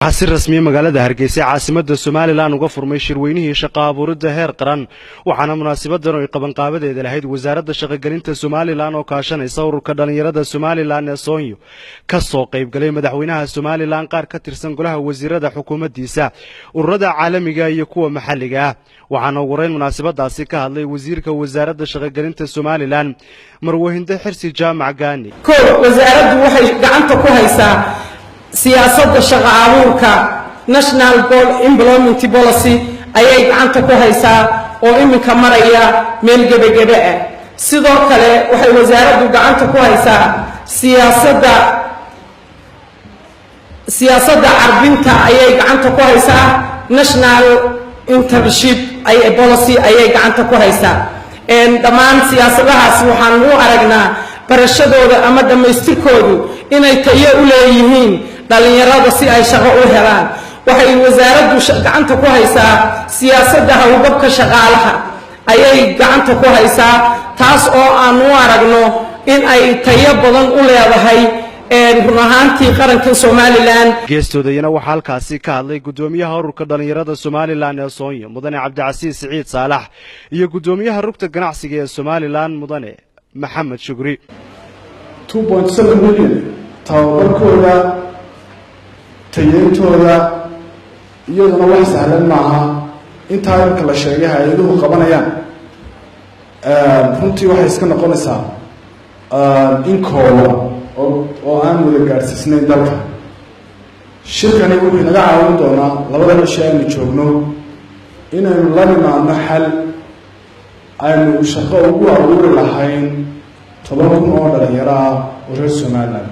Waxaa si rasmiya magaalada Hargeysa, caasimada Somaliland, uga furmay shirweynihii shaqo abuuridda heer qaran. Waxaana munaasabadan ay qabanqaabadeeda lahayd Wasaaradda Shaqogelinta Somaliland oo kaashanaysa Ururka Dhallinyarada Somaliland ee Soonyo ka soo qaybgalay madaxweynaha Somaliland, qaar ka tirsan golaha wasiirada xukuumaddiisa, ururada caalamiga iyo kuwa maxalliga ah. Waxaana ugu horeyn munaasabadaasi ka hadlay wasiirka Wasaaradda Shaqogelinta Somaliland, Marwo Hinde Xirsi Jaamac Gaani. Kow, wasaaraddu waxay gacanta ku haysaa siyaasadda shaqo abuurka, National Employment Policy ayay gacanta ku haysaa oo iminka maraya meel gebagebe ah. Sidoo kale waxay wasaaraddu gacanta ku haysaa siyaasadda carbinta ayay gacanta ku haysaa, National Internship Policy ayay gacanta ku haysaa. Dhammaan siyaasadahaas waxaan u aragnaa barashadooda ama dhammaystirkoodu inay tayo u leeyihiin dhallinyarada si ay shaqo u helaan. Waxay wasaaraddu gacanta ku haysaa siyaasadda howlgabka shaqaalaha ayay gacanta ku haysaa, taas oo aan u aragno in ay tayo badan u leedahay run ahaantii qaranka Somaliland. Geestoodayana waxaa halkaasi ka hadlay guddoomiyaha Ururka Dhallinyarada Somaliland ee Soonyo, Mudane Cabdicasiis Siciid Saalax, iyo guddoomiyaha Rugta Ganacsiga ee Somaliland, Mudane Maxamed Shugri. 2.7 million tababarkooda, tayeyntooda iyaduna wax sahlan maaha. Intaa imika la sheegay hay-aduhu qabanayaan runtii waxay iska noqonaysaa in kooban oo aan wada gaadhsiisnayn dalka. Shirkani wuxuu inaga caawin doonaa labada cisho aynu joogno inaynu la nimaadno xal aynu shaqo ugu abuuri lahayn 10,000 oo dhalinyaro ah oo reer Somaliland.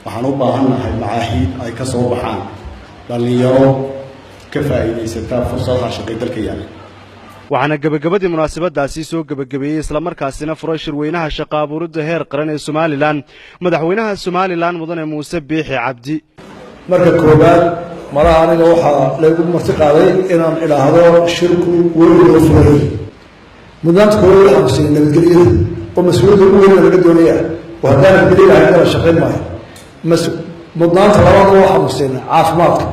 Waxaan u baahan nahay macaahiid ay ka soo baxaan dhallinyaro ka faa'iidaysata fursadaha shaqay dalka yaalla. Waxaana gebagabadii munaasabadaasi soo gebagabeeyey, islamarkaasina furay shirweynaha shaqa abuuridda heer qaran ee Somaliland, madaxweynaha Somaliland, Mudane Muuse Biixi Cabdi. Marka koowaad, malaha aniga waxaa laygu marti qaaday inaan idhaahdo shirku weli loo furay. Mudnaanta koowaad waxaan siinay nabadgelyada oo mas-uuliyadda ugu weyn laga doonaya, oo haddaan nabadgelya lahayn kala shaqayn maayo. Mudnaanta labaadna waxaanu siinay caafimaadka,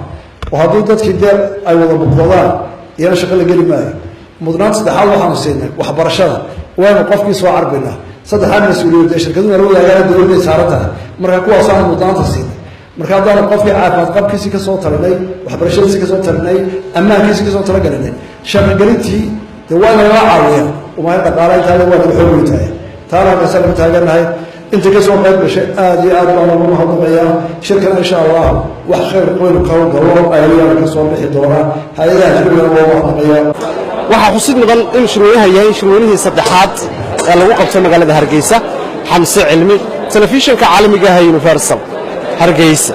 oo haddii dadkii dee ay wada bukoodaan iyana shaqo la geli maayo. Mudnaanta saddexaad waxaanu siinay waxbarashada, waynu qofkii soo carbinaa. Saddexaad mas-uuliyadda ee shirkaduhu nala wadaagaan dowladday saaran tahay, marka kuwaasaanu mudnaanta siinay. Marka haddaanu qofkii caafimaad qabkiisii kasoo talinay, waxbarashadiisii kasoo talinay, ammaankiisii kasoo talagelinay, shaqogelintii dee waa inagala caawiya umaa dhaqaala intaada waa naga xoog weyntahay. Taana halkaasaan ku taagannahay. Inta kasoo qayb gashay aada iyo aad baan ugu mahadnaqayaa. Shirkana insha Allah wax khayr qoynu kala galo ayaana kasoo bixi doonaa. Hay-adaha ajnabigana waa mahadnaqayaa. Waxaa xusid mudan in shirweynaha yahay shirweynihii saddexaad ee lagu qabto magaalada Hargeysa. Xamse Cilmi, telefishinka caalamiga ah Universal, Hargeysa.